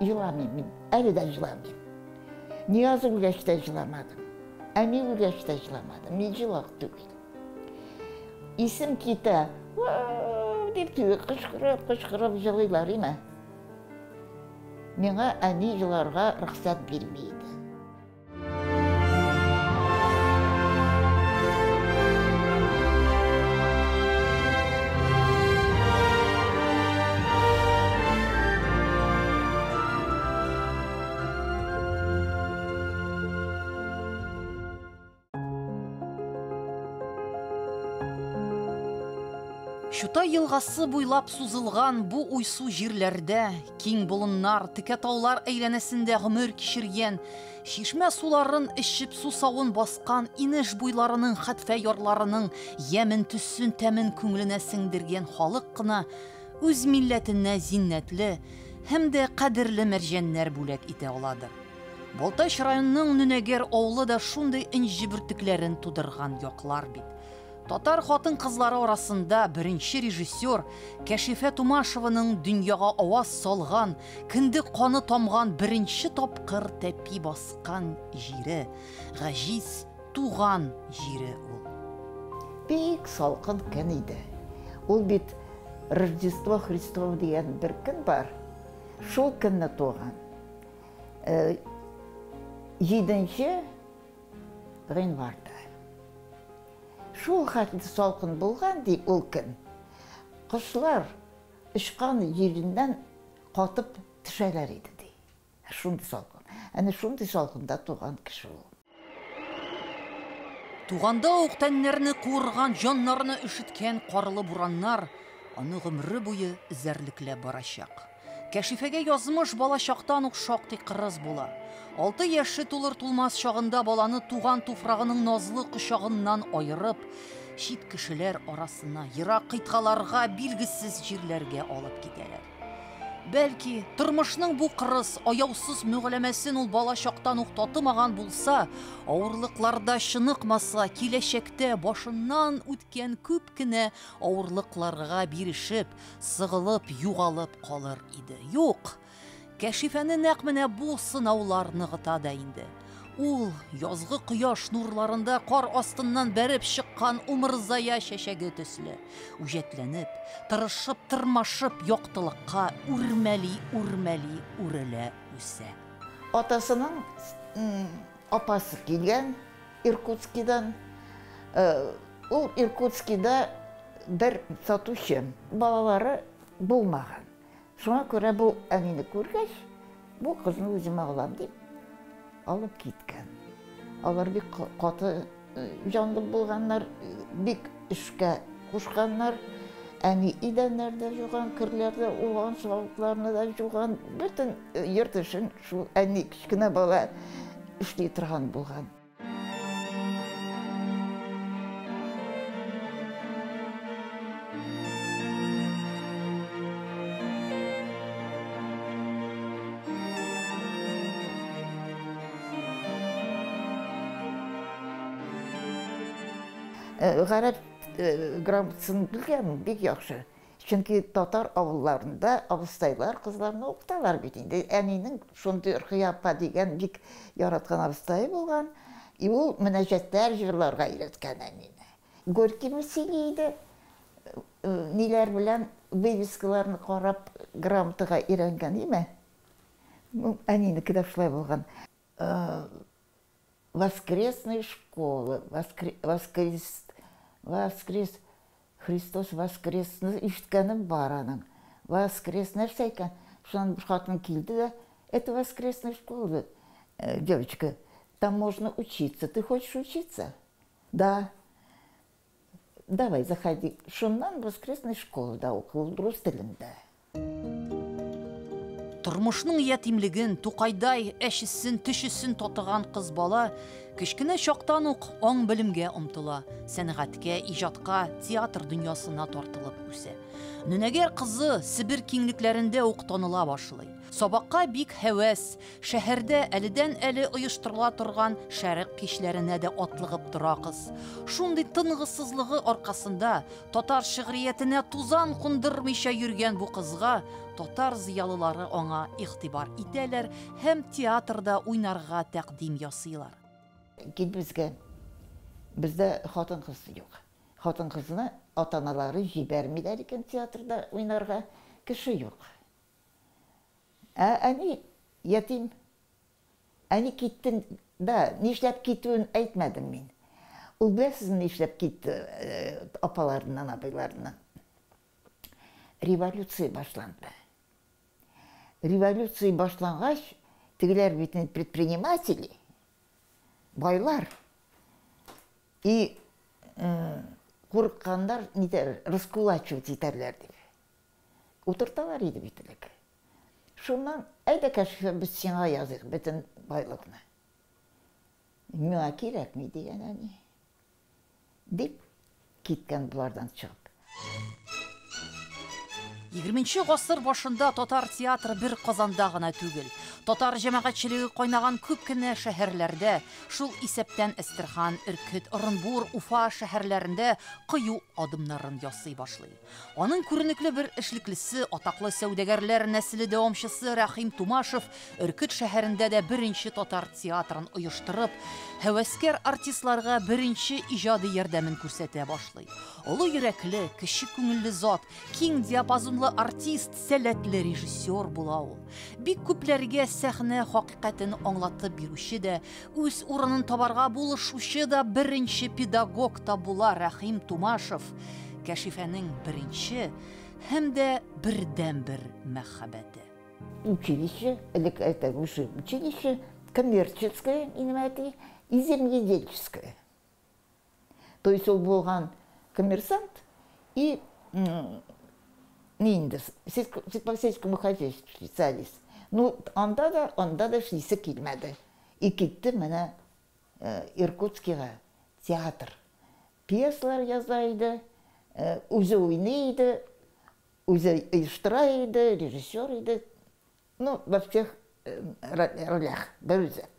Җыламыйм мин, әле дә җыламыйм. Нияз үлгәч тә җыламадым. Әни үлгәч тә җыламадым. Мин җылак түгел. Исем китә. Дип кычкырып, кычкырып җылыйлар име. Миңа әни җыларга рөхсәт бирми иде. Чутай елгасы буйлап сузылган бу уйсу җирләрдә, киң болыннар, текә таулар әйләнәсендә гомер кичергән, чишмә суларын эчеп сусавын баскан инеш буйларының хәтфә ярларының ямен, төсен, тәмен күңеленә сеңдергән халык кына үз милләтенә зиннәтле һәм дә кадерле мәрҗәннәр бүләк итә аладыр. Балтач районының Нөнәгәр авылы да шундый энҗе бөртекләрен тудырган яклар бит. Татар хатын-кызлары арасында беренче режиссер Кәшифә Тумашеваның дөньяга аваз салган, кендек каны тамган беренче тапкыр тәпи баскан җире, гаҗиз туган җире ул. Бик салкын көн иде. Ул бит Рождество Христово дигән бер көн бар. Шул көнне туган. 7 гыйнварда. Шул хәтле салкын булган ди ул көн. Кошлар очкан җиреннән катып төшәләр иде ди. Шундый салкын. Әнә шундый салкында туган кеше ул. Туганда ук тәннәрне куырган, җаннарны өшеткән карлы бураннар аны гомере буе эзәрлекләп барачак. Кәшифәгә язмыш бала чактан ук шактый кырыс була. 6 яше тулыр-тулмас чагында баланы туган туфрагының назлы кочагыннан аерып, чит кешеләр арасына, ерак кыйтгаларга, билгесез җирләргә алып китәләр. Бәлки, тормышның бу кырыс, аяусыз мөгамәләсен ул бала чактан ук татымаган булса, авырлыкларда чыныкмаса, киләчәктә башыннан үткән күп кенә авырлыкларга бирешеп, сыгылып, югалып калыр иде. Юк, Кәшифәне нәкъ менә бу сынаулар ныгыта да инде. Ул язгы кояш нурларында кар астыннан бәреп чыккан умырзая чәчәге төсле, үҗәтләнеп, тырышып, тырмашып, яктылыкка үрмәли-үрмәли үрелә үсә. Атасының апасы килгән Иркутскидан. Ул Иркутскида бер сатучы, балалары булмаган. Шуңа күрә бу әнине күргәч, бу кызны үземә алам дип алып киткән. Алар бик каты җанлы булганнар, бик эшкә кушканнар. Әни идәннәр дә жуган, керләр дә уган, савытларны да жуган. Бөтен йорт эшен шул әни кечкенә бала эшли торган булган. Гарәп грамотасын белгән бик яхшы. Чөнки татар авылларында абыстайлар кызларны укыталар бит инде. Әнинең шундый Ркыя апа дигән бик яраткан абыстае булган. И ул мөнәҗәтләр җырларга өйрәткән әнине. Горькийны сөйли иде. Ниләр белән вывескаларны карап грамотага өйрәнгән, име? Әнинеке дә шулай булган. Воскресная школа, воскрес, воскрес, Христос воскресны ишеткәнем бар аның. Воскрес нәрсә икән? Шуннан бер хатын килде дә, это воскресная школа, девочка, там можно учиться. Ты хочешь учиться? Да. Давай, заходи. Шуннан воскресная школада укый, рус телендә. Тормышның ятимлеген, Тукайдай әчесен, төчесен татыган кыз бала кечкенә чактан ук аң-белемгә омтыла, сәнгатькә, иҗатка, театр дөньясына тартылып үсә. Нөнәгәр кызы Себер киңлекләрендә үк таныла башлый. Сабакка бик һәвәс, шәһәрдә әледән-әле оештырыла торган шәрык кичләренә дә атлыгып тора кыз. Шундый тынгысызлыгы аркасында татар шигъриятенә тузан кундырмыйча йөргән бу кызга татар зыялылары аңа игътибар итәләр һәм театрда уйнарга тәкъдим ясыйлар. Кил безгә, бездә хатын-кыз юк. Хатын-кызны ата-аналары җибәрмиләр икән театрда уйнарга, кеше юк. Ә әни ятим. Әни китте да, нишләп китүен әйтмәдем мин. Ул беләсезме нишләп китте апаларыннан, абыйларыннан? Революция башланды. Революция башлангач, тегеләр бит инде предприниматели, байлар. И курыкканнар, нитәр, раскулачивать итәрләр дип. Утырталар иде бит элек. Шуннан, әйдә, Кәшифә, без сиңа языйк бөтен байлыкны. Миңа кирәкми, дигән әни. Дип киткән болардан чыгып. Егерменче гасыр башында татар театры бер Казанда гына түгел, татар җәмәгатьчелеге кайнаган күп кенә шәһәрләрдә, шул исәптән Әстерхан, Өркет, Орынбур, Уфа шәһәрләрендә кыю адымнарын ясый башлый. Аның күренекле бер эшлеклесе, атаклы сәүдәгәрләр нәселе дәвамчысы Рәхим Тумашев Өркет шәһәрендә дә беренче татар театрын оештырып, һәвәскәр артистларга беренче иҗади ярдәмен күрсәтә башлый. Олы йөрәкле, кече күңелле зат, киң диапазонлы артист, сәләтле режиссер була ул. Бик күпләргә сәхнә хакыйкатен аңлатып бирүче дә, үз урынын табарга булышучы да, беренче педагог та була Рәхим Тумашев. Кәшифәнең беренче һәм дә бердәнбер мәхәббәте. Училище, элек әйтә, высшее училище, коммерческое, минем әти, и земледельческое. То есть ул булган коммерсант и ни инде, по сельскому хозяйству специалист. Ну, анда да, анда да эшлисе килмәде. И китте менә Иркутскига театр. Пьесалар яза иде, үзе уйный иде, үзе оештыра иде, режиссер иде. Ну, во всех ролях, бер үзе.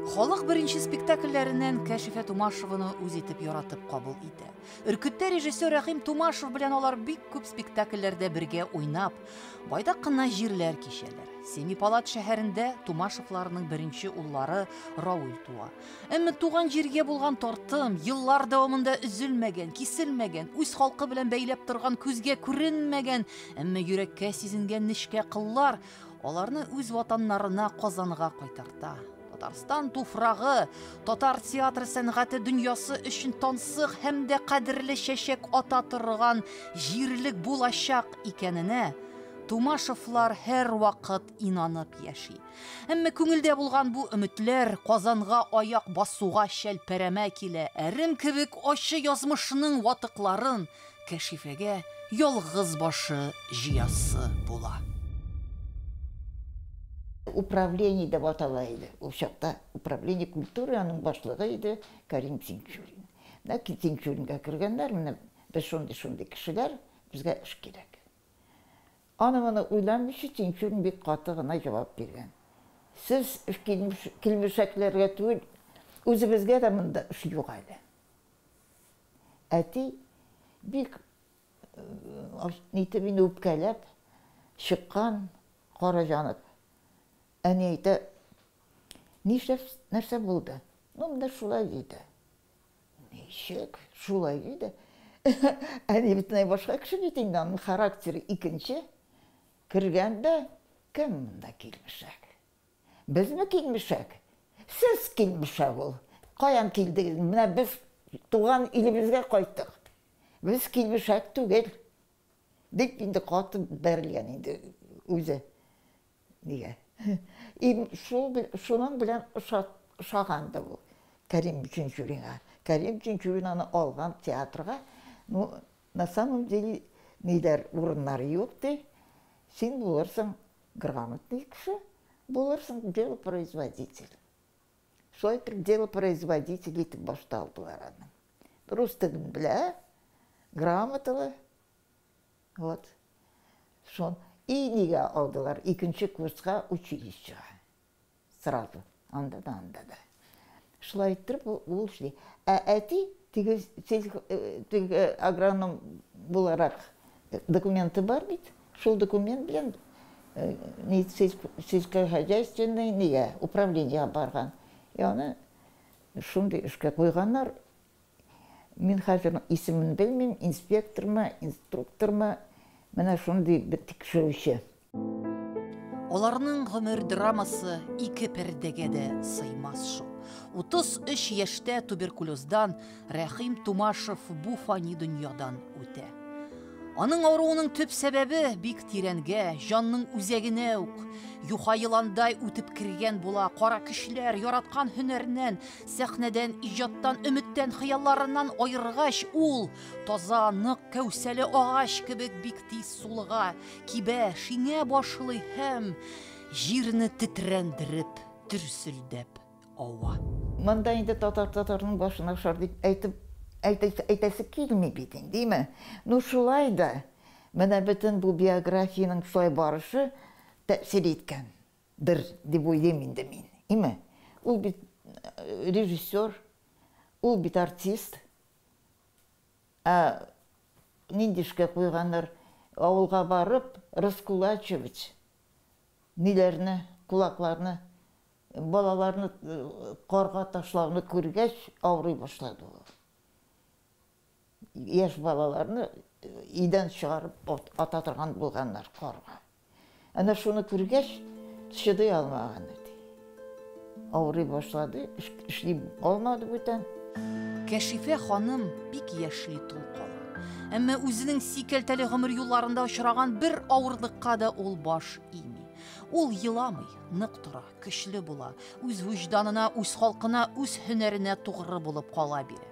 Халык беренче спектакльләреннән Кәшифә Тумашеваны үз итеп яратып кабул итә. Өркеттә режиссер Рәхим Тумашев белән алар бик күп спектакльләрдә бергә уйнап, байтак кына җирләр кичәләр. Семипалат шәһәрендә Тумашевларның беренче уллары Рауил туа. Әмма туган җиргә булган тартым, еллар дәвамында өзелмәгән, киселмәгән, үз халкы белән бәйләп торган күзгә күренмәгән, әмма йөрәккә сизенгән нечкә кыллар аларны үз ватаннарына Казанга кайтарта. Татарстан туфрагы, татар театры сәнгате дөньясы өчен тансык һәм дә кадерле чәчәк ата торган җирлек булачак икәненә Тумашевлар һәрвакыт инанып яши. Әмма күңелдә булган бу өметләр Казанга аяк басуга шәлпәрәмә килә. Әрем кебек ачы язмышның ватыкларын Кәшифәгә ялгыз башы җыясы була. Управление дип атала иде. Ул чакта управление культуры аның башлыгы иде Карим Тинчурин. Менә Тинчуринга кергәннәр, менә без шундый-шундый кешеләр, безгә эш кирәк. Аны-моны уйланмыйча, Тинчурин бик каты гына җавап биргән. Сез килмешәкләргә түгел, үзебезгә дә монда эш юк әле. Әти бик нитеп инде үпкәләп чыккан, кара җанып. Әни әйтә, нишләп, нәрсә булды? Ну, менә шулай диде. Ничек? Шулай диде. Әни бөтенләй башка кеше бит инде, аның характеры икенче. Кергәндә кем монда килмешәк? Безме килмешәк? Сез килмешәк ул. Каян килдегез? Менә без туган илебезгә кайттык. Без килмешәк түгел. Дип инде каты бәрелгән инде үзе. Нигә? И шул шуның белән ошаган да бу Кәрим Тинчуринга. Кәрим Тинчурин аны алган театрга. Ну, на самом деле, ниләр урыннары юк ди. Син булырсың грамотный кеше, булырсың делопроизводитель. Шулай итеп делопроизводитель итеп башта алдылар аны. Рус телен белә, грамоталы. Вот. Шун. И нигә алдылар? Икенче курска училищега. Сразу. Анда да, анда да. Шулай иттереп ул эшли. Ә әти теге, теге агроном буларак документы бар бит. Шул документ белән сельскохозяйственный нигә управлениегә барган. И аны шундый эшкә куйганнар. Мин хәзер исемен белмим, инспектормы, инструктормы, менә шундый бер тикшерүче. Аларның гомер драмасы ике пәрдәгә дә сыймас шул. 33 яшьтә туберкулездан Рәхим Тумашев бу фани дөньядан үтә. Аның авыруының төп сәбәбе бик тирәнгә, җанның үзәгенә үк, юха еландай үтеп кергән була. Кара көчләр яраткан һөнәреннән, сәхнәдән, иҗаттан, өметтән, хыялларыннан аергач, ул таза, нык кәүсәле агач кебек бик тиз сулыга, кибә, шиңә башлый һәм җирне тетрәндереп, дөрселдәп ава. Монда инде татар татарның башын ашар дип әйтеп әйтәсе килми бит инде, димме? Ну шулай да менә бөтен бу биографиянең шулай барышы тәэсир иткәндер дип уйлыйм инде мин. Име? Ул бит режиссер, ул бит артист. Ә нинди эшкә куйганнар? Авылга барып раскулачивать ниләрне, кулакларны, балаларны карга ташлауны күргәч, авырый башлады ул. Яшь балаларны өйдән чыгарып ата торган булганнар карга. Әнә шуны күргәч, чыдый алмаган әти. Авырый башлады, эшли алмады бүтән. Кәшифә ханым бик яшьли тол кала. Әмма үзенең сикәлтәле гомер юлларында очраган бер авырлыкка да ул баш ими. Ул еламый, нык тора, көчле була, үз вөҗданына, үз халкына, үз һөнәренә тугры булып кала бирә.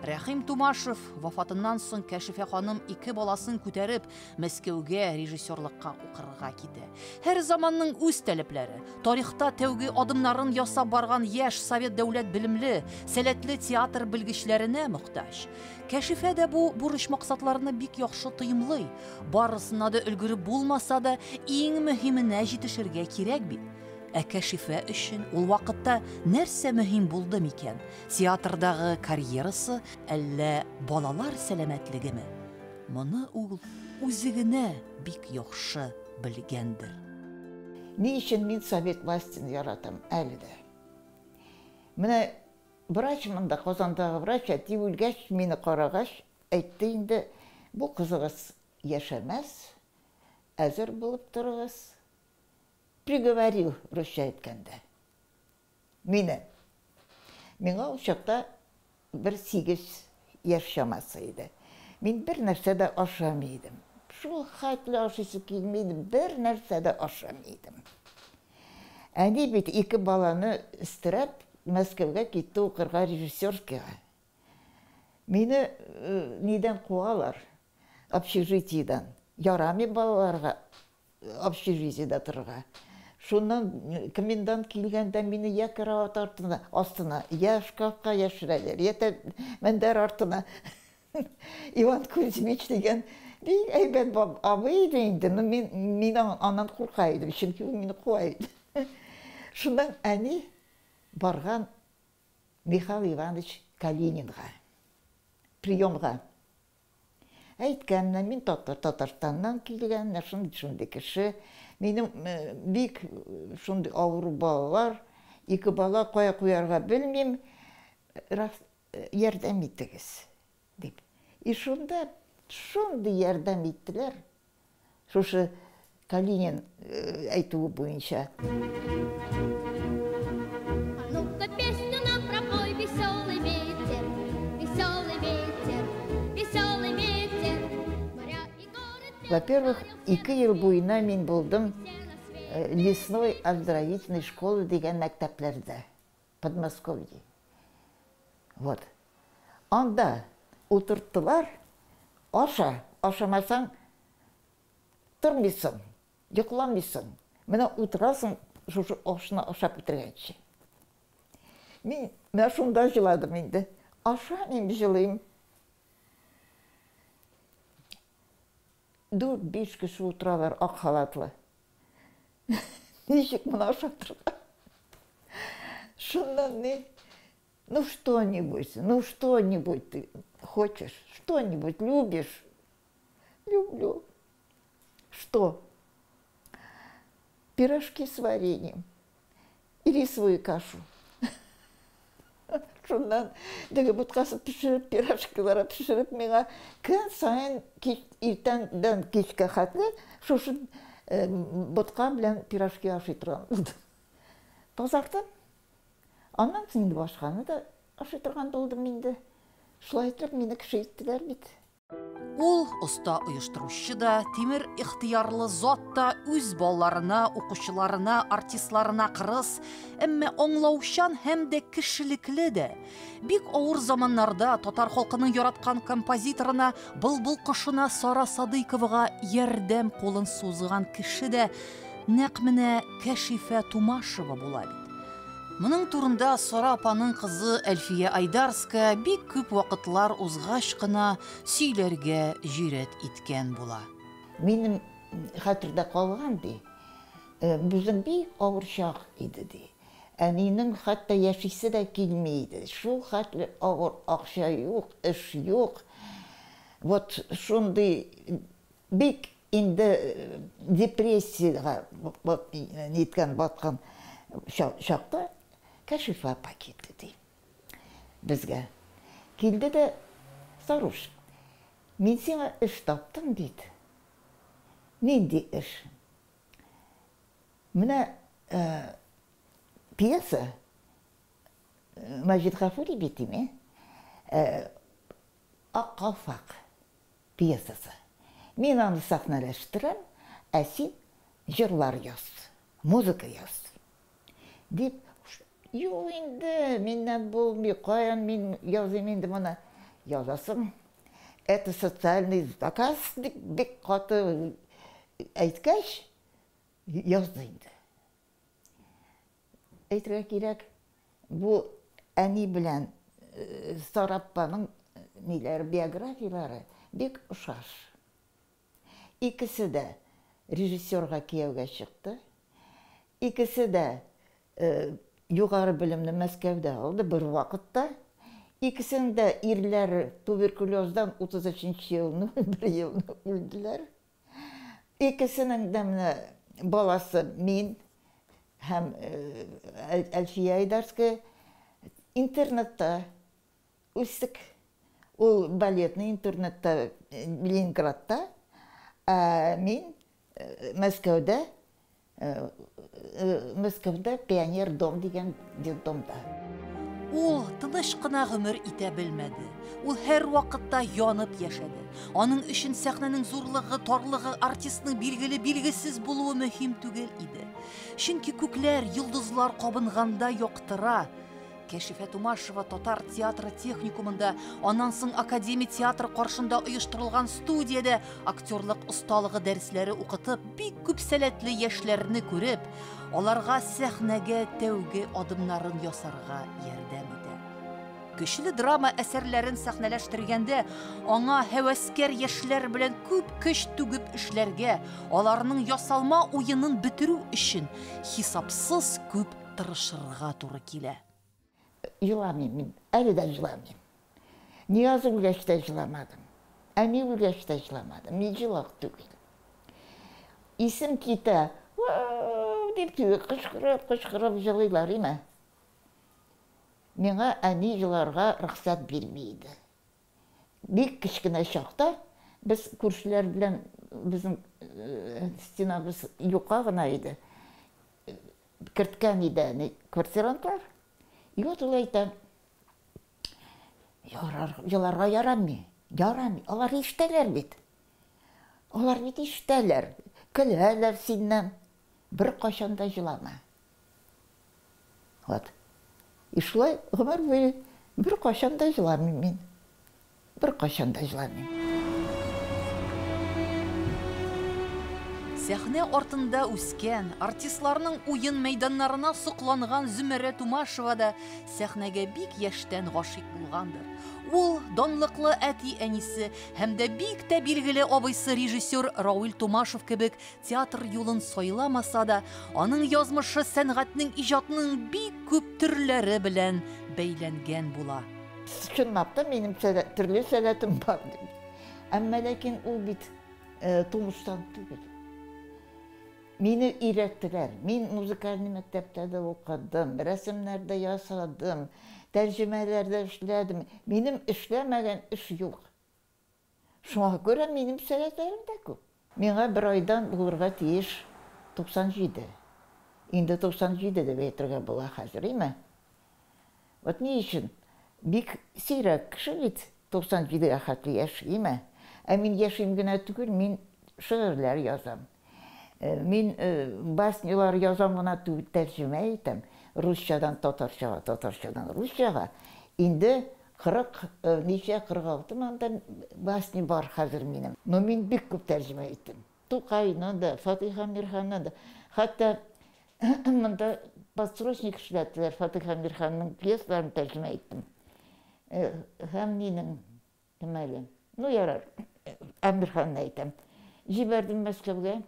Рәхим Тумашев вафатыннан соң Кәшифә ханым ике баласын күтәреп Мәскәүгә режиссерлыкка укырга китә. Һәр заманның үз таләпләре. Тарихта тәүге адымнарын ясап барган яшь совет дәүләт белемле, сәләтле театр белгечләренә мохтаҗ. Кәшифә дә бу бурыч максатларны бик яхшы тоемлый. Барысына да өлгереп булмаса да, иң мөһименә җитешергә кирәк бит. Ә Кәшифә өчен ул вакытта нәрсә мөһим булды микән? Театрдагы карьерасы, әллә балалар сәламәтлегеме? Моны ул үзе генә бик яхшы белгәндер. Ни өчен мин совет властен яратам әле дә? Менә врач монда, Казандагы врач, әти үлгәч, мине карагач, әйтте инде, бу кызыгыз яшәмәс, әзер булып торыгыз. Приговорил, русча әйткәндә. Мине. Миңа ул чакта бер 8 яшь чамасы иде. Мин бер нәрсә дә ашамый идем. Шул хәтле ашыйсы килми иде, бер нәрсә дә ашамый идем. Әни бит ике баланы өстерәп Мәскәүгә китте укырга режиссерскийга. Мине нидән куалар? Общежитиедән. Ярамый балаларга общежитиедә торырга. Шуннан комендант килгәндә мине я кровать артына, астына, я шкафка яшерәләр, я мендәр артына. Иван Кузьмич дигән бик әйбәт абый иде инде, но мин аннан курка идем, чөнки ул мине куа иде. Шуннан әни барган Михаил Иванович Калининга приемга. Әйткән, менә мин Татарстаннан килгән, менә шундый шундый кеше. Минем бик шундый авыру балалар, ике бала кая куярга белмим, ярдәм итегез, дип. И шунда шундый ярдәм иттеләр. Шушы Калинин әйтүе буенча. А ну-ка песню нам пропой, веселый ветер, веселый ветер, веселый ветер. Моря и горы. Во-первых, ике ел буена мин булдым лесной оздоровительной школы дигән мәктәпләрдә, Подмосковье. Вот. Анда утырттылар, аша, ашамасаң тормыйсың, йокламыйсың. Менә утырасың шушы ашны ашап бетергәнче. Мин менә шунда җыладым инде. Ашамыйм, җылыйм. Дүрт-биш кеше утыралар ак халатлы. Ничек моны ашатырга? Шуннан ни? Ну что-нибудь, ну что-нибудь ты хочешь, что-нибудь любишь? Люблю. Что? Пирожки с вареньем и рисовую кашу. Шуннан теге боткасы пешереп, пирожкилары пешереп миңа көн саен кич, иртәндән кичкә хәтле шушы ботка белән пирожки ашый торган булдым. Тазардым. Аннан соң инде башканы да ашый торган булдым инде. Шулай итеп мине кеше иттеләр бит. Ул оста оештыручы да, тимер ихтыярлы зат та, үз балаларына, укучыларына, артистларына кырыс, әмма аңлаучан һәм дә кешелекле дә. Бик авыр заманнарда татар халкының яраткан композиторына, былбыл кошына Сара Садыйковага ярдәм кулын сузган кеше дә нәкъ менә Кәшифә Тумашева була бит. Моның турында Сара апаның кызы Әлфия Айдарская бик күп вакытлар узгач кына сөйләргә җөрьәт иткән була. Минем хәтердә калган, ди, безнең бик авыр чак иде, ди. Әнинең хәтта яшисе дә килми иде. Шул хәтле авыр, акча юк, эш юк. Вот шундый бик инде депрессиягә ниткән, баткан чакта Кәшифә апа килде, ди. Безгә. Килде дә, Саруш, мин сиңа эш таптым бит. Нинди эш? Менә пьеса Мәҗит Гафури бит име? Ак калфак пьесасы. Мин аны сәхнәләштерәм, ә син җырлар яз, музыка яз. Дип, юк инде, миннән булмый, каян мин языйм инде моны? Язасың. Это социальный заказ, дип бик каты әйткәч, язды инде. Әйтергә кирәк, бу әни белән Сара апаның ниләре, биографияләре бик ошаш. Икесе дә режиссерга кияүгә чыкты. Икесе дә югары белемне Мәскәүдә алды бер вакытта. Икесенең дә ирләре туберкулездан 33 елны, бер елны үлделәр. Икесенең дә менә баласы мин һәм Әлфия Айдарская интернатта үстек. Ул балетный интернатта Ленинградта, ә мин Мәскәүдә, Мәскәүдә Пионер дом дигән детдомда. Ул тыныч кына гомер итә белмәде. Ул һәрвакытта янып яшәде. Аның өчен сәхнәнең зурлыгы, тарлыгы, артистның билгеле, билгесез булуы мөһим түгел иде. Чөнки күкләр, йолдызлар кабынганда яктыра. Кәшифә Тумашева татар театры техникумында, аннан соң академия театры каршында оештырылган студиядә актерлык осталыгы дәресләре укытып, бик күп сәләтле яшьләрне күреп, аларга сәхнәгә тәүге адымнарын ясарга ярдәм итә. Көчле драма әсәрләрен сәхнәләштергәндә аңа һәвәскәр яшьләр белән күп көч түгеп эшләргә, аларның ясалма уенын бетерү өчен хисапсыз күп тырышырга туры килә. Җыламыйм мин, әле дә җыламыйм. Нияз үлгәч тә җыламадым. Әни үлгәч тә җыламадым. Мин җылак түгел. Исем китә, дип кычкырып, кычкырып җылыйлар име. Миңа әни җыларга рөхсәт бирми иде. Бик кечкенә чакта без күршеләр белән, безнең стенабыз юка гына иде. Керткән иде әни квартирантлар. И вот ул әйтә, ярар, җыларга ярамый, ярамый. Алар ишетәләр бит. Алар бит ишетәләр, көләләр синнән. Бер кайчан да җылама. Вот. И шулай гомер буе бер кайчан да җыламыйм мин. Бер кайчан да җыламыйм. Сәхнә артында үскән, артистларның уен мәйданнарына сокланган Зөмәрә Тумашева да сәхнәгә бик яшьтән гашыйк булгандыр. Ул данлыклы әти-әнисе һәм дә бик тә билгеле абыйсы режиссер Рауил Тумашев кебек театр юлын сайламаса да, аның язмышы сәнгатьнең, иҗатның бик күп төрләре белән бәйләнгән була. Чынлап та минем төрле сәләтем бар дип. Әмма ләкин ул бит тумыштан түгел. Мине өйрәттеләр. Мин музыкальный мәктәптә дә укыдым, рәсемнәр дә ясадым, тәрҗемәләр дә эшләдем. Минем эшләмәгән эш юк. Шуңа күрә минем сәләтләрем дә күп. Миңа бер айдан булырга тиеш 97. Инде 97 дип әйтергә була хәзер, име? Вот ни өчен? Бик сирәк кеше бит 97-гә хәтле яши, име? Ә мин яшим генә түгел, мин шигырьләр язам. Мин баснялар язам гына түгел, тәрҗемә итәм. Русчадан татарчага, татарчадан русчага. Инде 40, ничә, 46 манда басня бар хәзер минем. Но мин бик күп тәрҗемә иттем. Тукайны да, Фатих Әмирханны да. Хәтта монда подсрочник эшләттеләр, Фатих Әмирханның пьесаларын тәрҗемә иттем. Һәм минем, кем әле? Ну, ярар, Әмирханны әйтәм. Җибәрдем Мәскәүгә.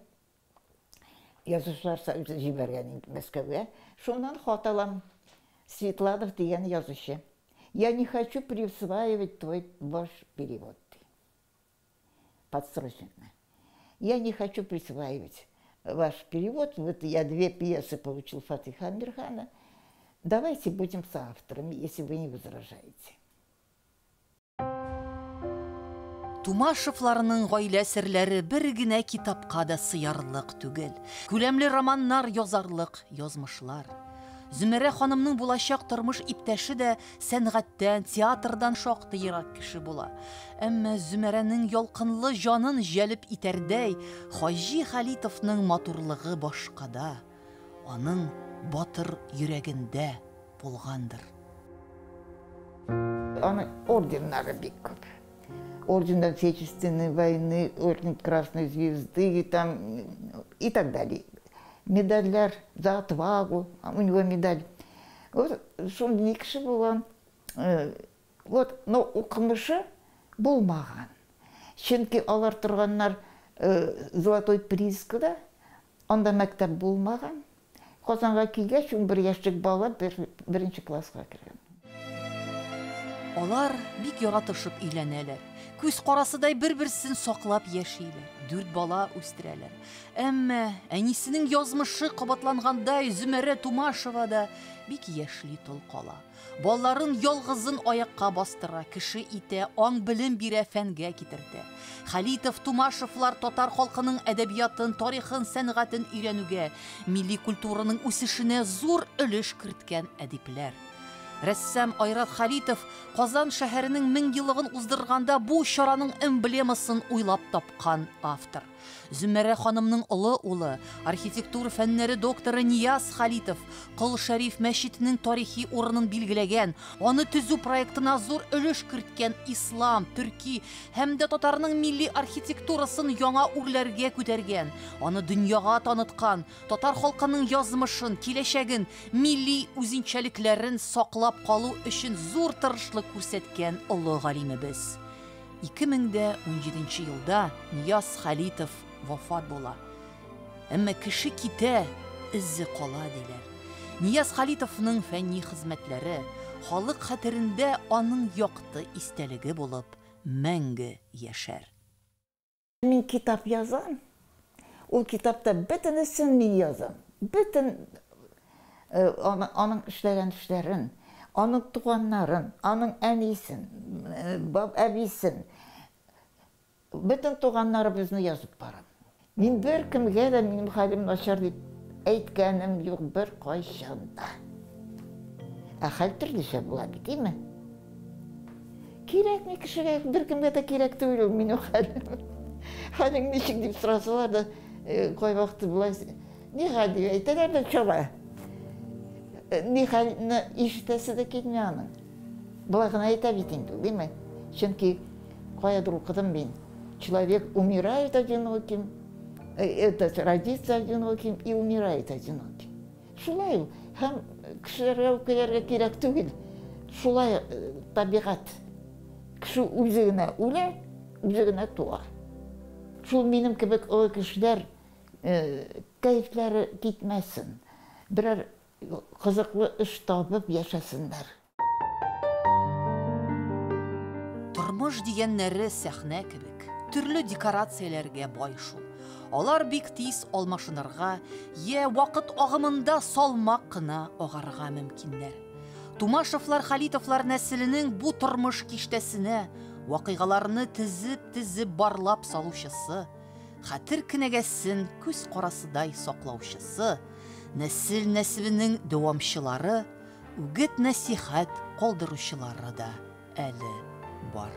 Язучылар союзы җибәргән инде Мәскәүгә. Шуннан хат алам. Светланов дигән язучы. Я не хочу присваивать твой ваш перевод. Подсрочникны. Я не хочу присваивать ваш перевод. Вот я две пьесы получил Фатиха Амирхана. Давайте будем соавторами, если вы не возражаете. Тумашевларның гаилә серләре бер генә китапка да сыярлык түгел. Күләмле романнар язарлык язмышлар. Зөмәрә ханымның булачак тормыш иптәше дә сәнгатьтән, театрдан шактый ерак кеше була. Әмма Зөмәрәнең ялкынлы җанын җәлеп итәрдәй Хаҗи Халитовның матурлыгы башкада, аның батыр йөрәгендә булгандыр. Аның орденнары бик күп. Орден Отечественной войны, орден Красной Звезды там, и так далее. Медальләр за отвагу, у него медаль. Вот шундый кеше булган. Вот, но укымышы булмаган. Чөнки алар торганнар Золотой приискада, анда мәктәп булмаган. Казанга килгәч, 11 яшьлек бала беренче класска кергән. Алар бик яратышып өйләнәләр. Күз карасыдай бер-берсен саклап яшиләр. 4 бала үстерәләр. Әмма әнисенең язмышы кабатлангандай Зөмәрә Тумашева да бик яшьли тол кала. Балаларын ялгызын аякка бастыра, кеше итә, аң-белем бирә, фәнгә китертә. Халитов, Тумашевлар татар халкының әдәбиятын, тарихын, сәнгатен өйрәнүгә, милли культураның үсешенә зур өлеш керткән әдипләр. Рәссам Айрат Халитов Казан шәһәренең 1000 еллыгын уздырганда бу чараның эмблемасын уйлап тапкан автор. Зөмәрә ханымның олы улы, архитектура фәннәре докторы Нияз Халитов Кол Шәриф мәчетенең тарихи урынын билгеләгән, аны төзү проектына зур өлеш керткән ислам, төрки һәм дә татарның милли архитектурасын яңа үрләргә күтәргән, аны дөньяга таныткан, татар халкының язмышын, киләчәген, милли үзенчәлекләрен саклап калу өчен зур тырышлык күрсәткән олы галимебез. 2017 елда Нияз Халитов вафат була. Әмма кеше китә, эзе кала диләр. Нияз Халитовның фәнни хезмәтләре халык хәтерендә аның якты истәлеге булып мәңге яшәр. Мин китап язам. Ул китапта бөтенесен мин язам. Бөтен аның эшләгән эшләрен, аның туганнарын, аның әнисен, әбисен, бөтен туганнарыбызны язып барам. Мин бер кемгә дә минем хәлем начар дип әйткәнем юк бер кайчан да. Ә хәл төрлечә була бит, име? Кирәкми кешегә, бер кемгә дә кирәк түгел ул минем хәлем. Хәлең ничек дип сорасалар да, кайвакыт болай ни хәл дип әйтәләр дә чаба. Ни хәлне ишетәсе дә килми аның. Болай гына әйтә бит инде, димме? Чөнки каядыр укыдым мин. Человек умирает одиноким. Этот родится одиноким и умирает одиноким. Шулай ул. Һәм кешеләргә үпкәләргә кирәк түгел. Шулай табигать. Кеше үзе генә үлә, үзе генә туа. Шул минем кебек олы кешеләр кәефләре китмәсен. Берәр кызыклы эш табып яшәсеннәр. Тормыш дигәннәре сәхнә кебек, төрле декорацияләргә бай шул. Алар бик тиз алмашынырга, йә вакыт агымында салмак кына агарга мөмкиннәр. Тумашевлар Халитовлар нәселенең бу тормыш киштәсенә вакыйгаларны тезеп-тезеп барлап салучысы, хәтер кенәгәсен күз карасыдай саклаучысы, нәсел нәсебенең дәвамчылары, үгет-нәсихәт калдыручылары да әле бар.